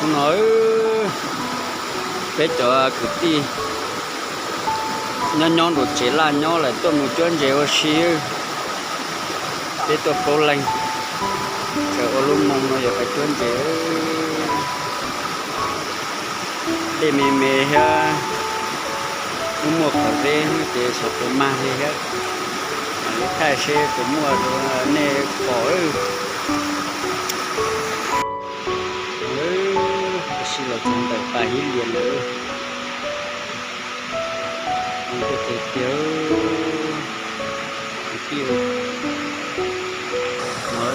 Hnub no peb cov kwv tij nyob nyob nraum tsev laj nyob lawm tuaj mus cuab ntses ua si. Peb tuaj plaub leeg, tseem ua lub moo no yuav pais cuab ntses. Dej me me thiab, muaj muaj qhov zeb ces xyov puas mag li thiab. Mam li thaij seb puas muaj rau nej pom. Ua si los txog ntawm pas hib lias lawm. Zoo nkauj tiag tiag. Kwv tij, no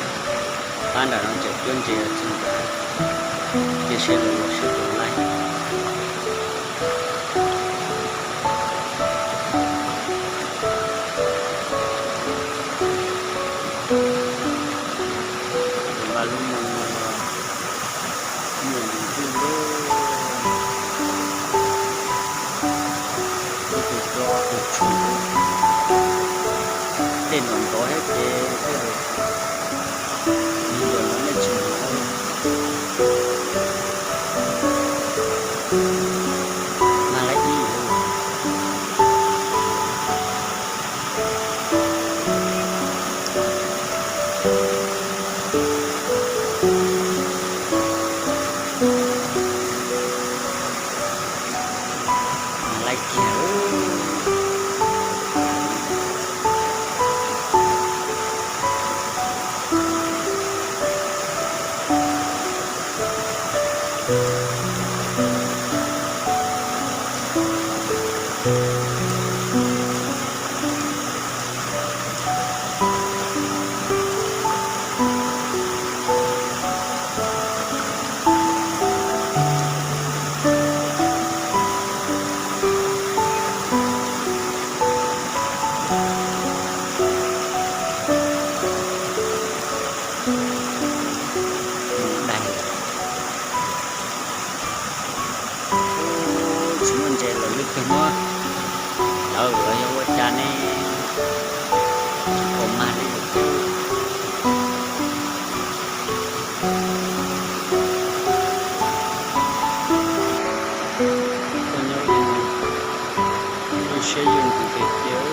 pab nram no tseem cuab ntses txog ntawd, cia seb lawv los seb puas laib. Tus nqa lub moo no los nyuam ntws lawm. Ib tug plaub tus tshuv, dej ntov ntov thiab ces tej zaum nws yuav los nej tsis hnov. Mag laib ib yam. Laib kiag. Tsis muaj ntses lawm, leej twg muab lawv los yog ua cas ne, tsis pom mag li. Tuaj nyob li no, ib lub siab yeej ntxim tiag tiag,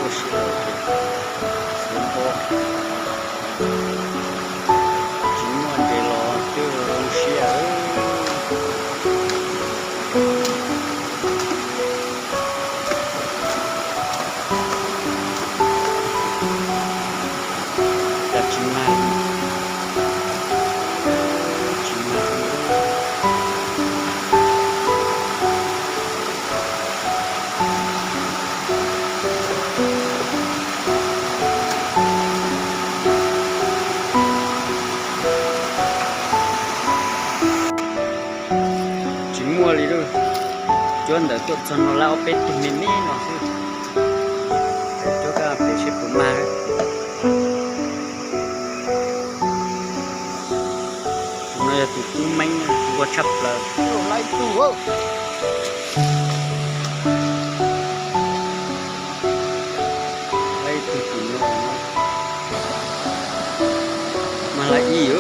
ua si los ces xav npo. Tsis muaj ntses los twb zoo siab. Cas tsis mag, tsis mag. Tsis muaj li lauj. Cuab ntawd tuaj txog no lawm ob peb tug me me no xwb. Cuab kab pem seb puas mag. Tus no yog tus tub meeb nquag tshaj plaws. Laib tug tus no, mag laib ib.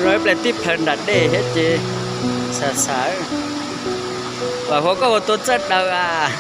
Ib pliag tib plhaws nram dej thiab ces xav xav. Vam Huab, koj ua tua txawj daws as.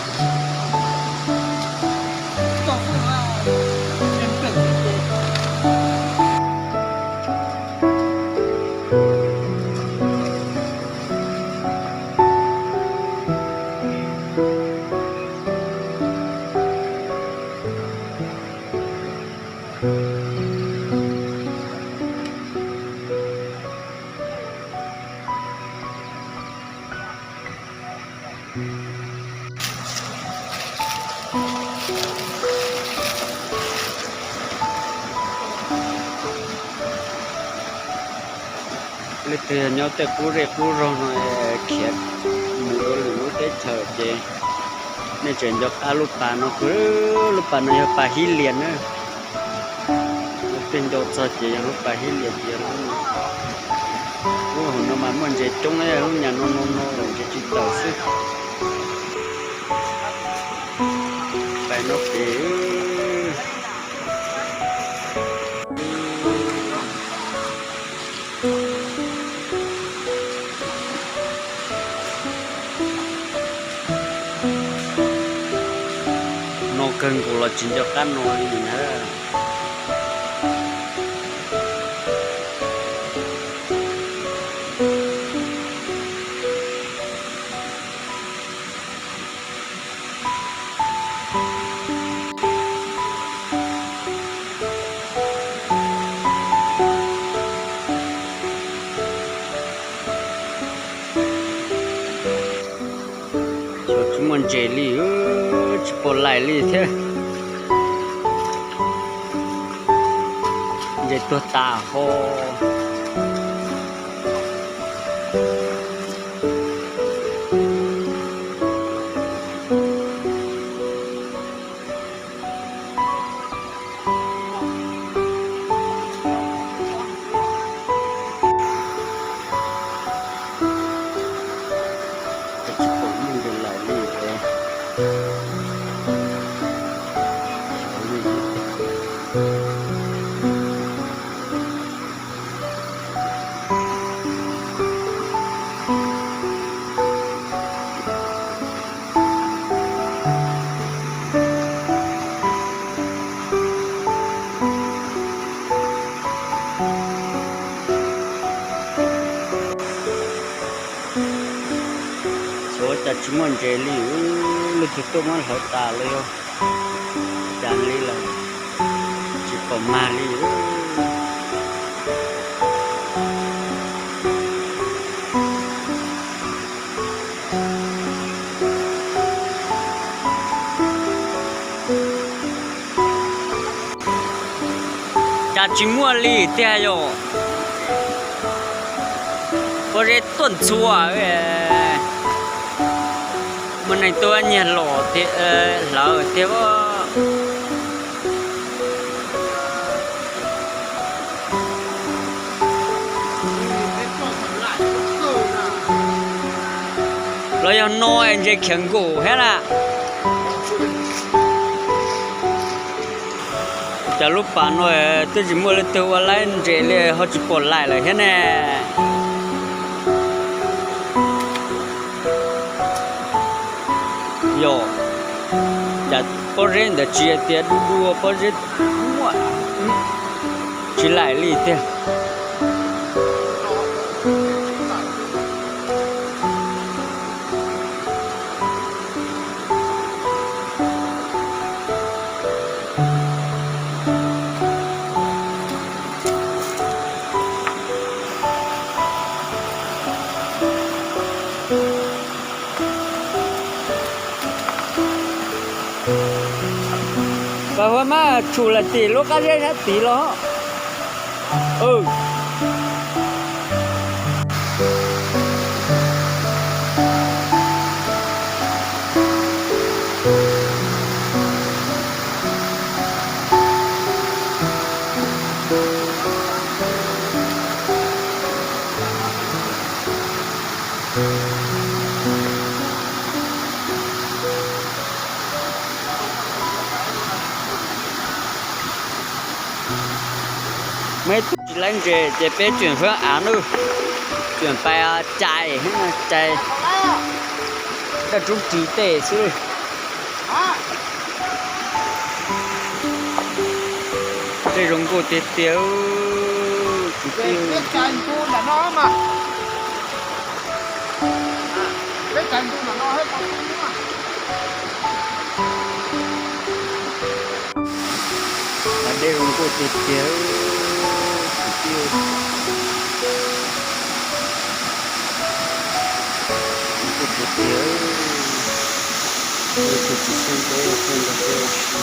Leej twg nyob tej qub zej qub zog no khiav mus rau lwm lub teb chaws ces nej tseem nco qab lub pas no kawg. Lub pas no yog pas Hib Lias na. Leej twg nco txog ces yog lub pas Hib Lias ces yog lub no. Lub hauv no mas muaj ntses coob, lub nyuam no no no lawm ntses tsis tawm xwb. Pais no pem. No kawg nkaus los tsis nco qab no li na. Tsis muaj ntses li, tsis pom laim li thiab. Ntses tuag tas ho. Xyov cas tsis muaj ntses li, leej twg tuaj muab hlawv tas los yog cas li lawm, tsis pom mag li. Cas tsis muaj li tiag yom? Pob zeb tuaj ntxhua, muaj neeg tuaj nyiag los hlawv tiag. Los yog no ntses khiav nkaum thiab na. Cas lub pas no twb tsis muaj leej twg ua laib ntses li ho tsis pom laim lawm thiab ne. Yog, cas pob zeb ntawd tsis hais tias du du, pob zeb muaj tsis laim li tiag. Pab huab mab tshum lawm tim lub qab zeb sab tid los. Muaj ib tug tsis laib ntses ces peb tseem fab av nawb, tseem pais cais, cais daj roob ris tej xwb. Dej zoo nkauj tiag tiag. Kwv tij, dej zoo nkauj tiag tiag, kwv tij. Zoo nkauj tiag tiag. Leej twg tsis xyeej teb xyeej nrog peb ua si.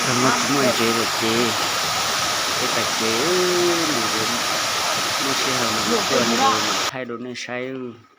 Thaum no tsis muaj ntsev lawm ces peb pais tsev, nws yuav muaj sij hawm mam tuaj thaij rau nej saib.